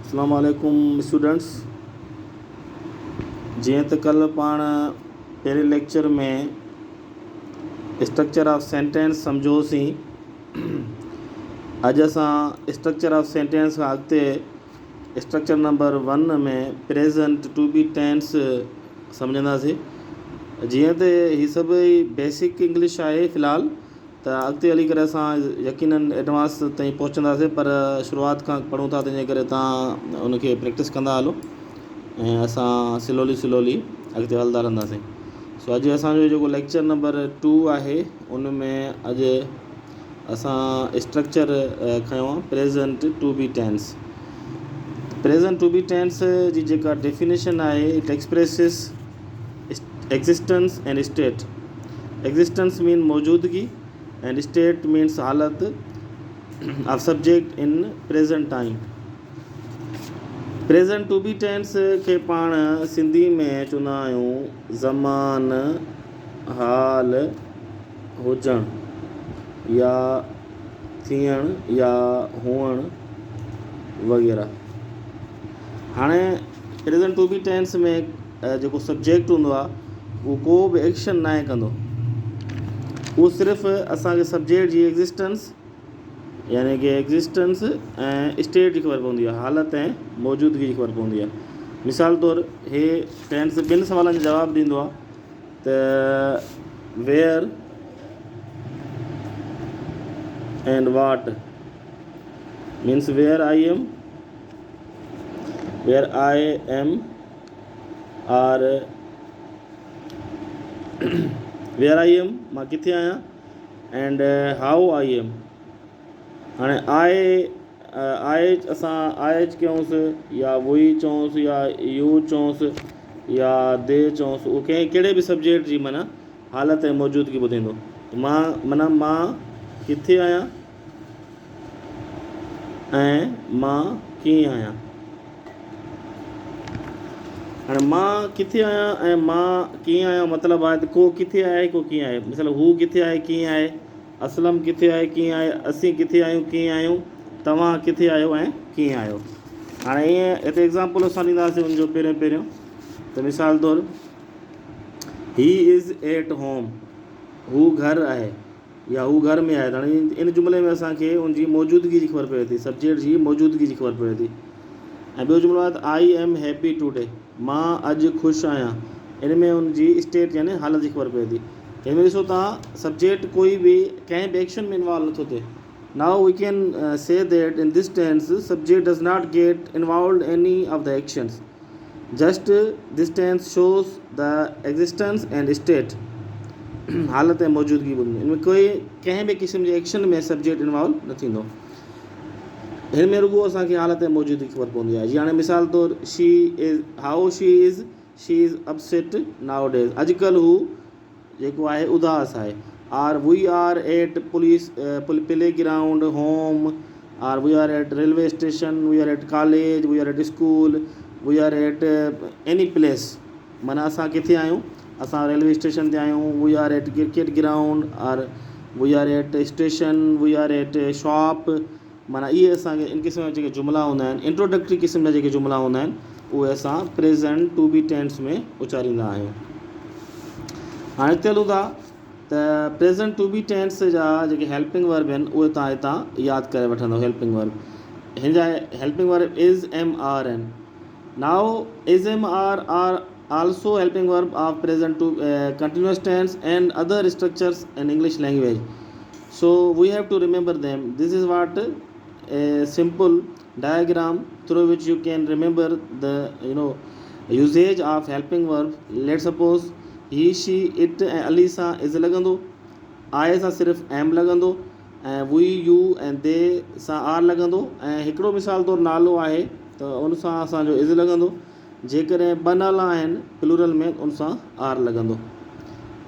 اسلام عليڪم اسٽوڊنٽس جيئن ته ڪلهه پاڻ پهرين ليڪچر ۾ اسٽرڪچر آف سينٽينس سمجهيوسين اڄ اسان اسٽرڪچر آف سينٽينس کان اڳتي structure number 1 ۾ present to be tense سمجهنداسين. جيئن ته هي سڀ بيسڪ انگلش آهي في الحال ته اڳتي هلي ڪري اسان يقينن ايڊوانس تائين پهچنداسين پر شروعات کان پڙهون ٿا تنهنجي ڪري تان ان کي پريڪٽس ڪندا هلو ۽ اسان سلولي سلولي اڳتي هلندا رهنداسين. سو اڄ اسانجو جيڪو ليڪچر نمبر 2 آهي ان ۾ اڄ اسان اسٽرڪچر کنيو آهي present to be tense. Present to be tense جي جيڪا ڊيفينيشن آهي it expresses existence and state. Existence mean موجودگي اينڊ اسٽيٽ مينس حالت of subject in present time. Present to be tense کي پاڻ سنڌي ۾ چوندا آهيون زمان حال هجڻ يا ٿيڻ يا هئڻ وغيره. هاڻي پريزنٽ ٽو بي ٽينس ۾ جيڪو سبجيڪٽ هوندو آهي اهو ڪو به ايڪشن ناهي ڪندو، اهو صرف اسانکي سبجيڪٽ جي ايگزسٽنس يعني کہ ايگزسٽنس ۽ اسٽيٽ جي خبر پوندي آهي، حالت ۽ موجودگي جي خبر پوندي آهي. مثال طور هي ٽينس ٻن سوالن جو جواب ڏيندو آهي ته where and what, means where I am, where I am or where I am مان ڪٿي آهيان اينڊ how I am. هاڻي آء آء اسان آء ڪيونس يا وي چئونس يا يو چئونس يا the چئونس، اهو ڪنهن ڪهڙي به سبجيڪٽ جي معنيٰ حالت ۽ موجودگي ٻڌائيندو. مان معنيٰ مان ڪٿي آهيان ۽ مان ڪيئن آهيان. هاڻي مان ڪٿي آهيان ۽ مان ڪيئن آهيان مطلب آهي ته ڪو ڪٿي آهي ڪو ڪيئن آهي. مثال هو ڪٿي آهي ڪيئن آهي، اسلم ڪٿي آهي ڪيئن آهي، اسين ڪٿي آهيون ڪيئن آهيون، توهان ڪٿي آهيو ۽ ڪيئن آهيو. هاڻي ائين هتي ايگزامپل اسان ڏينداسين ان جو پهريون پهريون ته مثال طور هي از ايٽ هوم، هو گهر آهي يا هو گهر ۾ آهي. هاڻي ان جملي ۾ اسان کي ان جي موجودگي جي خبر پوي ٿي، سبجيڪٽ جي موجودگي جي خبر پوي ٿي. ۽ ٻيو جملو آهي ته I am happy today, مان اڄ خوش آهيان. ان ۾ ان جي اسٽيٽ يعني حالت جي خبر پوي ٿي. هن ۾ ڏسو تان سبجيڪٽ ڪوئي به ڪنهن به ايڪشن ۾ انوالو نٿو ٿئي. Now we can see that in this tense subject does not get involved any of the actions. Just this tense shows the existence and state, حالت ۽ موجودگي ٻڌندي. ان ۾ ڪوئي ڪنهن به قسم جي ايڪشن ۾ سبجيڪٽ انوالو نه ٿيندو. هن ۾ رڳو اسان کي حالت ۽ موجودگي خبر پوندي آهي. جيئن هاڻي مثال طور she is, how she is, she is upset nowadays, اڄڪلهه هو جيڪو آهي اداس آهي. Or we are at police playground, home, or we are at railway station, we are at college, we are at school, we are at any place, معنيٰ اسان ڪٿي آهيون، اسان ريلوي اسٽيشن تي آهيون، we are at cricket ground, or we are at station, we are at shop, معنيٰ اهي اسان کي ان قسم جا جيڪي جملا هوندا آهن، انٽروڊڪٽري قسم جا جيڪي جملا هوندا آهن اهي اسان پريزنٽ ٽو بي ٽينس ۾ اچاريندا آهيون. هاڻي اڳتي هلون ٿا ته پريزنٽ ٽو بي ٽينس جا جيڪي هيلپنگ ورب آهن اهي توهان هتان ياد ڪري وٺندو. هيلپنگ ورب هن جا helping verb is am are آهن. Now is am are are also helping verb of present to continuous tense and other structures in English language. So we have to remember them. This is what a simple diagram through which you can remember the you know usage of helping verb. Let's suppose he, she, it ۽ Ali سان is لڳندو، I سان صرف am لڳندو ۽ we, you ۽ they سان are لڳندو ۽ هڪڙو مثال طور نالو آهي ته ان سان اسان جو is لڳندو. جيڪڏهن ٻه نالا آهن پلورل ۾ ان سان آر لڳندو.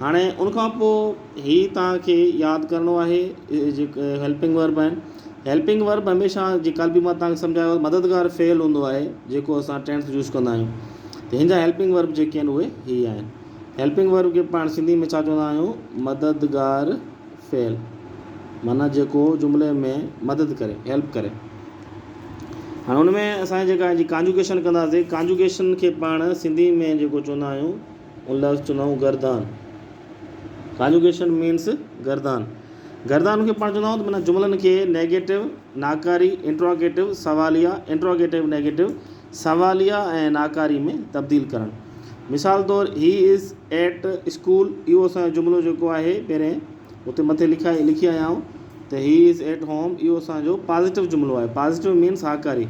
هاڻي ان کان پوء هي توهان کي ياد ڪرڻو آهي جيڪي هيلپنگ ورب آهن. هيلپنگ ورب هميشه جي ڪالهه به مان توهان کي سمجهايو مددگار فعل هوندو آهي جيڪو اسان ٽينس يوز ڪندا آهيون. ته هن جا هيلپنگ ورب جيڪي آهن اهي هي آهن. هيلپنگ ورب کي پاڻ سنڌي ۾ ڇا چوندا آهيون مددگار فعل معنيٰ جيڪو جملي ۾ مدد ڪري هيلپ ڪري. هاڻي ان ۾ اسان جيڪا جي ڪانجوگيشن ڪنداسين ڪانجوگيشن کي پاڻ سنڌي ۾ جيڪو چوندا آهيون ان لفظ چوندا آهيون گردان ڪانجوگيشن مينس گردان گردان کي پاڻ چوندا آهيون ته معنيٰ جملن کي نيگيٽو ناڪاري انٽروگيٽو سواليه انٽروگيٽو نيگيٽو سواليه ۽ ناڪاري ۾ تبديل ڪرڻ مثال طور هي is at school اهو اسان جو جملو جيڪو آهي پهرين اتي مٿي لکيا لکي آيا آهيون ته هي is at home اهو اسان جو پازيٽو جملو آهي پازيٽو مينس هاڪاري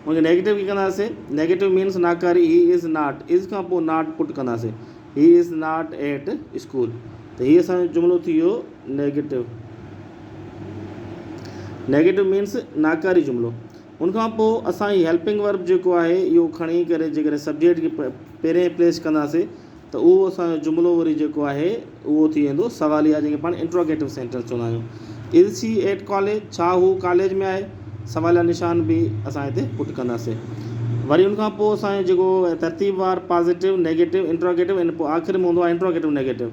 ان کي نيگيٽو ڪيئن ڪنداسين نيگيٽو مينس ناڪاري هي is not از کان پوء not پٽ ڪنداسين he is not at school ته هي اسان جو جملو ٿي ويو نيگيٽو نيگيٽو مينس ناڪاري جملو ان کان پوء اسان هي هيلپنگ ورب جيڪو آهي اهو کڻي ڪري جيڪڏهن سبجيڪٽ کي پهرين پليس ڪنداسين ته اهو اسان جو جملو وري جيڪو آهي اهو ٿي ويندو سواليه جنهن کي پاڻ انٽروگيٽو سينٽنس چوندا آهيون. از شي ايٽ ڪاليج ڇا هو ڪاليج ۾ آهي؟ سواليه نشان به اسان هتي پٽ ڪنداسين. وري ان کان پوء اسان جو جيڪو ترتيب وار پازيٽو، نيگيٽو، انٽروگيٽو ۽ پوء آخر ۾ هوندو آهي interrogative negative.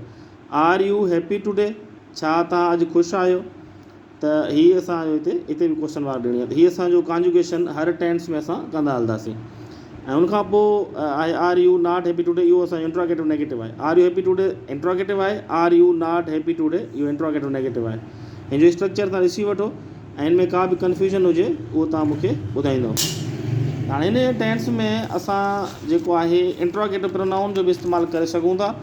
Are you happy today ڇا توهان اڄ خوش آهيو؟ ته هي اسان جو هتي هتي به ڪوشچن مارڪ ڏيڻي آهي ته هي اسان جو ڪانجوگيشن هر ٽينس ۾ اسان ڪندا هلنداسين ۽ ان کان پوء آهي are you not happy today اهو اسان جو انٽراگيٽو نيگيٽو آهي are you happy today interrogative آهي are you not happy today اهو انٽراگيٽو نيگيٽو آهي هن جو اسٽرڪچر تان ڏسي وٺو ۽ هن ۾ ڪا به ڪنفيوزن هجي اهو تان مونکي ٻڌائيندو هاڻي هن ٽينس ۾ اسان جيڪو آهي انٽراگيٽو پرونائون جو به استعمال ڪري سگهون ٿا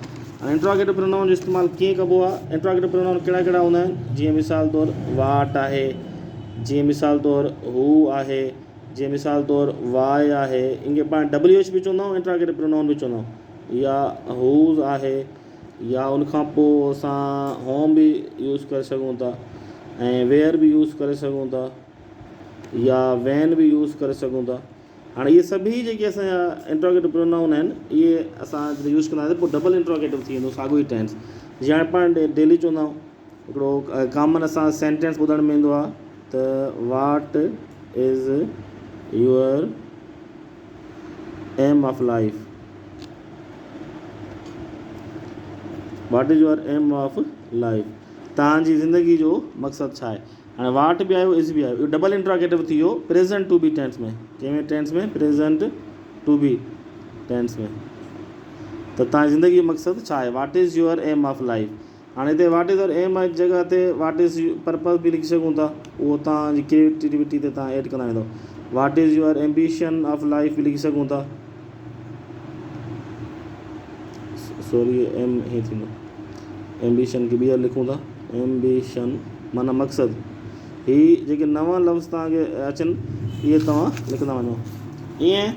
هاڻي انٽراگيٽو پرونائون جو استعمال ڪيئن ڪبو آهي؟ انٽراگيٽو پرونائون ڪهڙا ڪهڙا هوندا آهن؟ جيئن مثال طور واٽ آهي، جيئن مثال طور هو آهي، جيئن مثال طور واء آهي، ان کي پاڻ ڊبليو ايڇ به چوندا آهيون انٽراگيٽو پرونائون به چوندا آهيون يا هوز آهي يا ان کان پوء اسان هوم به يوز ڪري سگهون ٿا ۽ ويئر به يوز ڪري سگهون ٿا يا وين به يوز ڪري سگهون ٿا. هاڻي اهي سڀئي جيڪي اسان جا انٽروگيٽو پرونائون آهن اهي اسان جڏهن يوز ڪنداسين پوء ڊبل انٽروگيٽو ٿي ويندو ساڳيو ئي ٽينس جيئن هاڻي پاڻ ڊيلي چوندا آهيون هڪڙو ڪامن اسان سينٽينس ٻڌڻ ۾ ايندو آهي ته what is your aim of life what is your aim of life توهان جي زندگي جو مقصد ڇا آهي هاڻي واٽ به آيو از به آيو اهو ڊبل انٽراگيٽو ٿي ويو پريزنٽ ٽو بي ٽينس ۾ ڪنهن ۾ tennis ۾ present to be tennis ۾ ته تان زندگي جو مقصد ڇا آهي what is your aim of life هاڻي هتي what is your ايم جي جڳهه تي what is purpose به لکي سگهون ٿا اهو تان جي ڪريئيٽيوٽي تي تان ايڊ ڪندا ويندو what is your ambition of life به لکي سگهون ٿا سوري ايم هي ٿيندو ايمبيشن کي ٻيهر لکون ٿا ايمبيشن معنيٰ مقصد هي جيڪي نوان لفظ توهان کي اچن اهي توهان لکندا وڃو ائين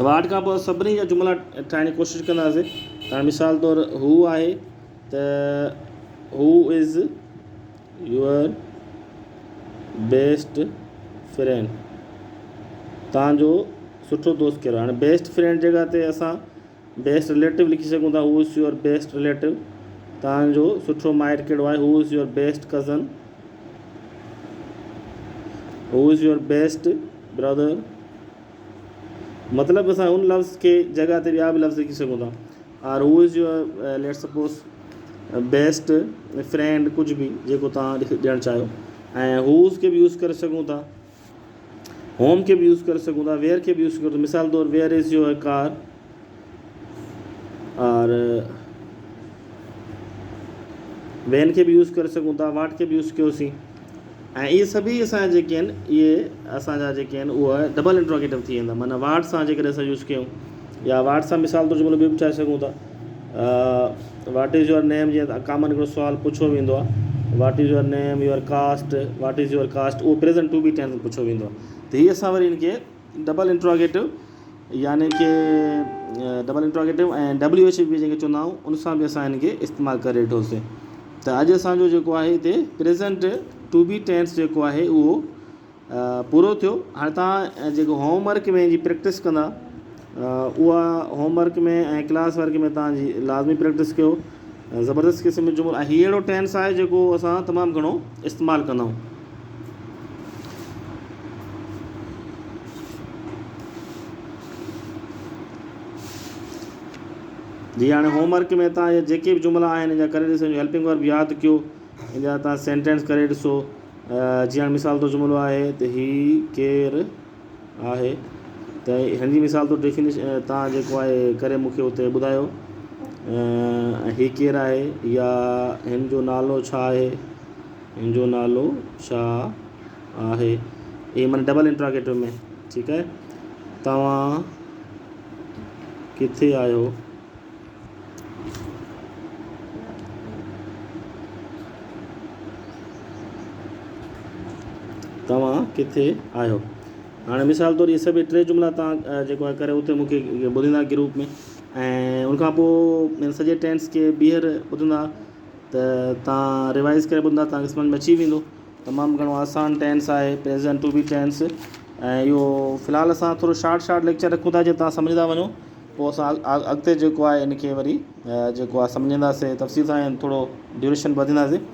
واٽ کان پوء سڀني جا جملا ٺاهڻ جي ڪوشش ڪنداسين هاڻي مثال طور هو آهي ته who is your best friend توهان جو سٺو دوست ڪهڙو آهي هاڻي بيسٽ فرينڊ جڳهه تي اسان بيسٽ رليٽو لکي سگهون ٿا هو از your best relative توهان جو سٺو مائٽ ڪهڙو آهي who is your best cousin who is your best brother مطلب اسان ان لفظ کي جڳهه تي ٻيا به لفظ لکي سگهون ٿا or who is your let suppose best friend ڪجهه به جيڪو توهان ڏيڻ چاهيو ۽ هوز کي به يوز ڪري سگهون ٿا هوم کي به يوز ڪري سگهون ٿا ويئر کي به يوز ڪري مثال طور ويئر is your ڪار اور وين کي به يوز ڪري سگهون ٿا واٽ کي به يوز ڪيوسين ۽ اهي سڀئي اسان جا جيڪي آهن اهي اسان جا جيڪي آهن اهي ڊبل انٽروگيٽو ٿي ويندا معنيٰ واٽ سان جيڪڏهن اسان يوز ڪيون يا واٽ سان مثال طور جملو ٻيو به ٺاهي سگهون ٿا what is your نيم جيئن ڪامن هڪڙو سوال پڇيو ويندو آهي what is your name your caste what is your caste اهو پريزنٽ ٽو بي ٽينس ۾ پڇيو ويندو آهي ته هي اسان وري هن کي ڊبل انٽروگيٽو يعني ڪي ڊبل انٽروگيٽو ۽ ڊبليو ايڇ بي جنهن کي چوندا آهيون ان سان به اسان هن کي استعمال ڪري ڏٺوسين ته اڄ اسانجو جيڪو آهي هتي پريزنٽ ٽو بي ٽينس جيڪو آهي اهو پورو ٿيو هاڻي توهان جيڪو هوم ورڪ ۾ جي پريڪٽس ڪندا اها هوم ورڪ ۾ ۽ ڪلاس ورڪ ۾ توهان جي لازمي پريڪٽس ڪيو زبردست قسم جو جملو ۽ هي اهڙو ٽينس آهي جيڪو اسان تمام گهڻو استعمال ڪندا آهيون جي هاڻي هوم ورڪ ۾ توهان جيڪي به جملا آهن ان جا ڪري ڏسو هيلپنگ ورب ياد ڪيو ان جا توهان سينٽينس ڪري ڏسو جيئن هاڻي مثال طور جملو آهي ته هي ڪير آهي ته هن جي مثال طور ڊيفينيشن تان جيڪو آهي ڪري مون کي اتي ٻڌايو هي ڪير آهي يا هن جو نالو ڇا آهي هن جو نالو ڇا آهي اهي معنی ڊبل انٽراگيٽو ۾ ٺيڪ آهي توهان ڪٿي آهيو توهان ڪٿي آهيو هاڻي مثال طور اهي سڀ ٽي جملا توهان جيڪو آهي ڪري اتي مون کي ٻڌندا گروپ ۾ ۽ ان کان پوء ان سڄي ٽينس کي ٻيهر ٻڌندا ته توهان ريوائز ڪري ٻڌندا توهان کي سمجھ ۾ اچي ويندو تمام گهڻو آسان ٽينس آهي پريزنٽ ٽو بي ٽينس ۽ اهو في الحال اسان ٿورو شارٽ شارٽ ليڪچر رکون ٿا جي توهان سمجهندا وڃو پوء اسان اڳتي جيڪو آهي ان کي وري جيڪو آهي سمجهنداسي تفصيل سان ٿورو ڊيوريشن وڌنداسي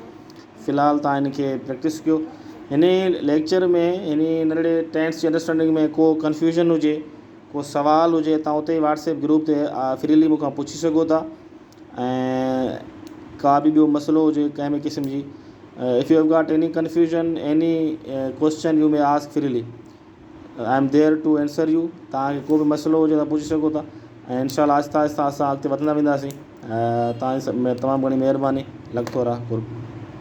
في الحال توهان ان کي پريڪٽس ڪيو هن ليڪچر ۾ هن ننڍڙي ٽينس جي انڊرسٽينڊنگ ۾ ڪو ڪنفيوزن هجي ڪو سوال هجي توهان اتي ئي واٽس ايپ گروپ تي فريلي مون کان پڇي سگهو ٿا ۽ ڪا به ٻيو مسئلو هجي ڪنهن به قسم جي if you have got any confusion any question you may ask freely I am there to answer you توهان کي ڪو به مسئلو هجي ته پڇي سگهو ٿا ۽ انشاء الله آهستي آهستي اسان اڳتي وڌندا وينداسين توهان جي تمام گهڻي مهرباني لک ٿورا قرب.